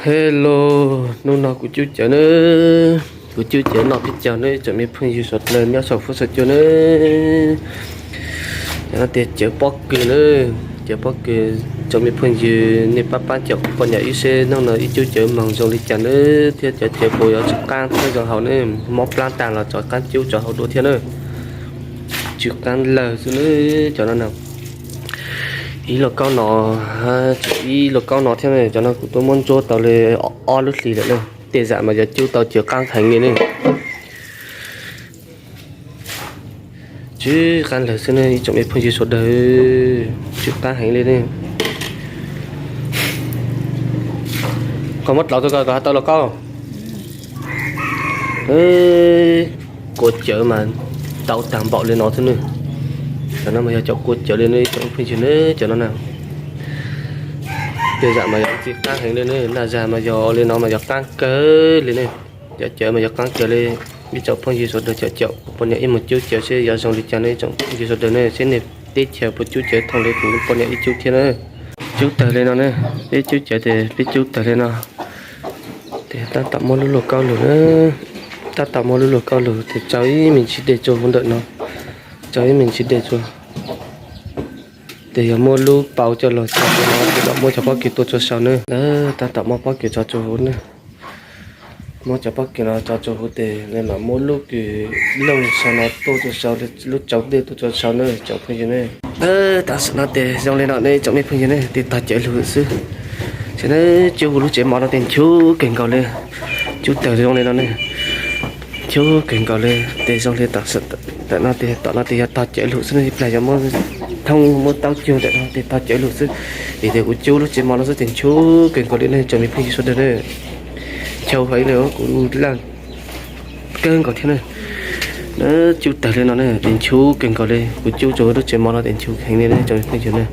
Hello, hnub no kuv cub cawv na, kuv cub cawv noj peb caug na tsoom me phooj ywg sawv daws nyob saum fuab saum cua na. Cov no tias cawv pob kws na, cawv pob kws. Tsoom me phooj ywg nej pab pab caum kuv poj niam wb seb hnub no wb cub cawv moog zoo li cas na, thiab cov cawv puas yuav tsw qaab thiab zoo haus ne. Mob plaab taag los tso qaab cub tso haus dua thiab na. Tsw qaab lawg xwb na. Cov no na, ib lauj kaub no, tseem ib lauj kaub no thiab ne. Cov no kuv tuaj muab ntsuab tau li ob lub hlis lawm na. Tej zam mas yog cub tau cawv qaab heev li ne. Tsw qaab lawg xwb ne ib tsoom me phooj ywg sawv daws, tsw qaab heev li ne. Koj muab dlov rau koj, koj has tau lauj kaub. Kua cawv mas tau taag npaum li no xwb ne. Cov no mas yog cov kua cawv li ne ib tsoom phooj ywg ne, cov no na. Tej zam mas yog tsw qaab heev li ne, naj zag mas yog li no mas yog qaab kawg li ne. Cov cawv mas yog qaab kawg li. Ib tsoom phooj ywg sawv daws caum caum kuv poj niam wb moog cub cawv seb yuav zoo li cas ne ib tsoom phooj ywg sawv daws ne, seb nej teb chaws puas cub cawv thooj li kuv poj niam wb cub thiab na. Cub tawg li no ne, peb cub cawv tes peb cub tawg li no. Tes tab tom muab lub lauj kaub lug na, tab tom muab lub lauj kaub lug tes tsau ib me ntsis dej tsua huv ntawm no, tsau ib me ntsis dej tsua. Tes yog muab lub paus coj los tso rau no, tes mam muab cov pob kws tua tsua sau na. Tab tom muab pob kws tso tsua huv na. Muab cov pob kws no tso tsua huv tes mam muab lub kws looj sau no tua tsua sau, lub tsau dej tua tsua sau na tsoom phooj ywg ne. Tam sim no tes zoo li no ne tsoom me phooj ywg ne, tes tog cawv lug xwb. Tam sim no cub huv lub tsev mov no tes nchuv kawg nkaus li. Cub tawg zoo li no ne, nchuv kawg nkaus li. Tes zoo li tam sim no tes tom no tes yog tog cawv lug xwb ne, ib plag yog muab thoob muab taub cug ntawm no tes tog cawv lug xwb. Vim tias kuv cub lub tsev mov no xwb tes nchuv kawg nkaus li ne tsoom me phooj ywg sawv daws ne. Nchuv heev li, kuv laj kawg nkaus thiab ne. Cub tawg li no ne tes nchuv kawg nkaus li, kuv cub rau lub tsev mov no tes nchuv heev li ne tsoom me phooj ywg ne.